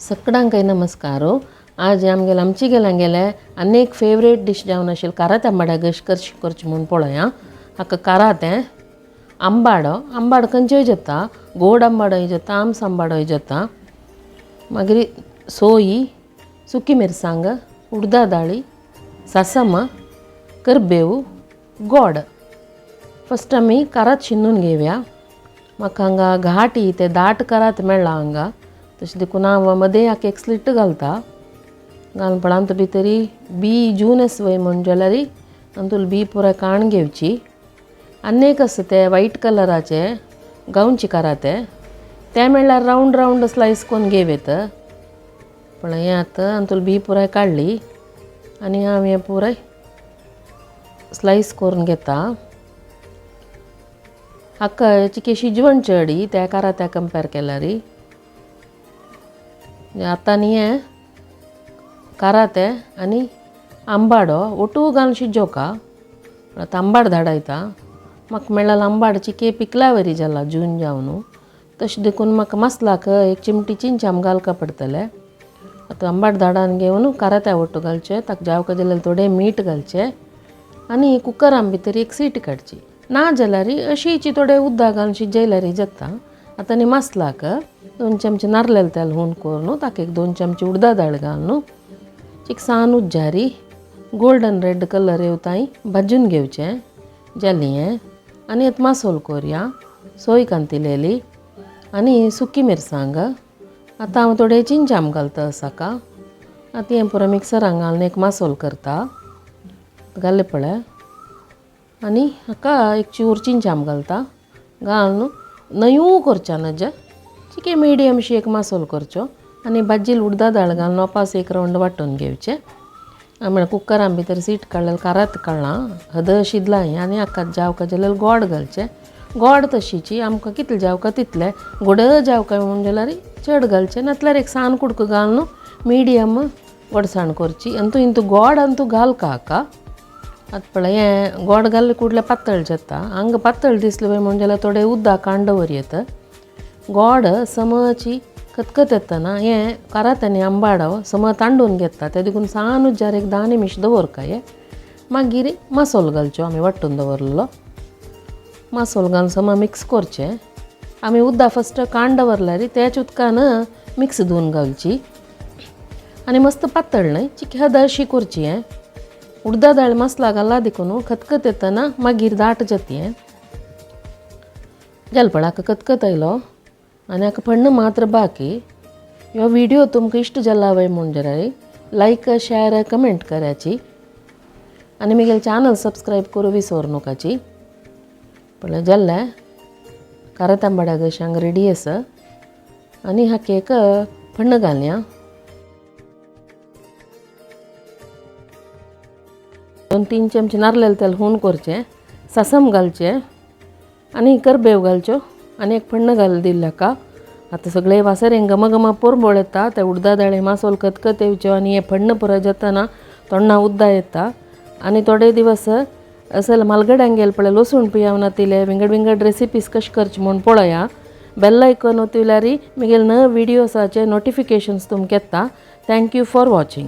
सगळ्यांकय नमस्कार. आज आमगेले आमची गेले अनेक फेवरेट डिश जावन आशिल्ली कारात आंबाड्या कश करची म्हूण पळोवया. हाका कारात आंबाडो, आंबाड खंयचोय जाता, गोड आंबाडोय जाता, आमस आंबाडोय जाता. मागीर सोयी, सुकी मिरसांग, उडदा दाळी, सासम, करबेव, गोड. फस्ट आमी कारात शिनून घेवया. म्हाका हांगा घाटी ते दाट कारात मेळ्ळा हांगा, तशें देखून हांव मदें हाका एक स्लिट घालता. घालून पळय भितरी बी जून वय म्हूण जाल्यार तातूंत बी पुराय काण घेवची. आनी एक आसा ते व्हायट कलराचे गांवची काराते, ते म्हणल्यार रावंड रावंड स्लायस करून घेव येत. पळय हें आतां तातूंत बी पुराय काडली आनी हांव हें पुराय स्लायस करून घेता. हाका चिके शिजवण चड त्या कारात्या कंपेर केल्यार. आतां न्ही हें काराते आनी आंबाडो ओटू घालून शिजोवका. आतां आंबाड धाडायता. म्हाका मेळ्ळा आंबाड चिके पिकल्या वरी जाला जून जावन, तशें देखून म्हाका मसलाक एक चिमटी चिंचाम घालका पडटलें. आतां आंबाड धाडान घेवन कारात्या ओटू घालचें, ताका जावका जाल्यार थोडें मीठ घालचें आनी कुकरान भितर एक सीट काडची. ना जाल्यार अशीची थोडें उदक घालून शिजयल्यार जाता. आतां न्ही मसलाक 2 चमचे नारलेल तेल हून करून ताका एक 2 चमचे उडदा दाळ घालून चिक सान उज्जारी गोल्डन रेड कलर येवताय भाजून घेवचें जालें हें. आनी आतां मासोल कोरया, सोय कांतिलेली आनी सुकी मिरसांग. आतां हांव थोडें चिंचाम घालता साका. आतां हें पुरो मिक्सरान घालून एक मासोल करता. घालें पळय आनी हाका एक चूर चिंचाम घालता. घालून न्हयूं करच्या नज चिके मिडियमशी एक मासोल करचो आनी भाजील उडदा दाळ घालून वापास एक रावंड वांटून घेवचें. म्हळ्यार कुकरान भितर सीट काडलें कारात काडलां हद शिजलां हें. आनी हाका जावका जाल्यार गोड घालचें. गोड तशीची आमकां कितलें जावका तितलें, गोड जावका म्हूण जाल्यार चड घालचें, नातल्यार एक सान कुडको घालून मिडियम गोडसाण करची. आनी तूं इंतू गोड आनी तूं घालका हाका. आतां पळय हें गोड घाल्लें कुडलें पातळ जाता. हांगा पातळ दिसलें पळय म्हूण जाल्यार थोडें उदक कांड दवर येता. गोड समची खतखत येतना हें कारात आनी आंबाडो सम तांडून घेता, ते देखून सान उज्जार एक 10 निमिश दवरका. मागीर मासोल घालचो आमी वांटून दवरलेलो मासोल घालून सम मिक्स करचें. आमी उदक फस्ट कांड दवरल्यार त्याच उदकान मिक्स धुवन घालची आनी मस्त पातळ न्हय चिकी हदशी करची. हें उडदा दाळ मसला घाला देखून खतखत येतना मागीर दाट जाता. हें जालें पळय हाका खतखत आयलो आनी हाका पण्ण मात्र बाकी. ह्यो व्हिडियो तुमकां इश्ट जाला वय म्हूण जरा लायक शेअर कमेंट कराची आनी म्हगेलें चॅनल सबस्क्रायब करूं विसर नकाची. पळय जालें कारात आंबाड्या कश हांगा रेडी आसा. आनी हाका एक फण्ण घालया. 2-3 चमचे नारलेल तेल हून करचें, सासम घालचें आनी करबेव घालच्यो आनी एक फण्ण घाल दिल्लें हाका. आतां सगळे वासरें घमघम पोरबोळ येता. ते उडदा दाळे मासोल खतखत येवच्यो आनी हें फण्ण पुरो जातना तोंडा उद्दा येता. आनी थोडे दिवस असल मालगड्यांक गेले पळय लसूण पियाव नातिले विंगड विंगड रेसिपीज कशें करचे म्हूण पळया. बेल आयकॉन ओतिल्यार म्हगेले नवे व्हिडियोसाचे नोटिफिकेशन्स तुमकां येता. Thank you for watching.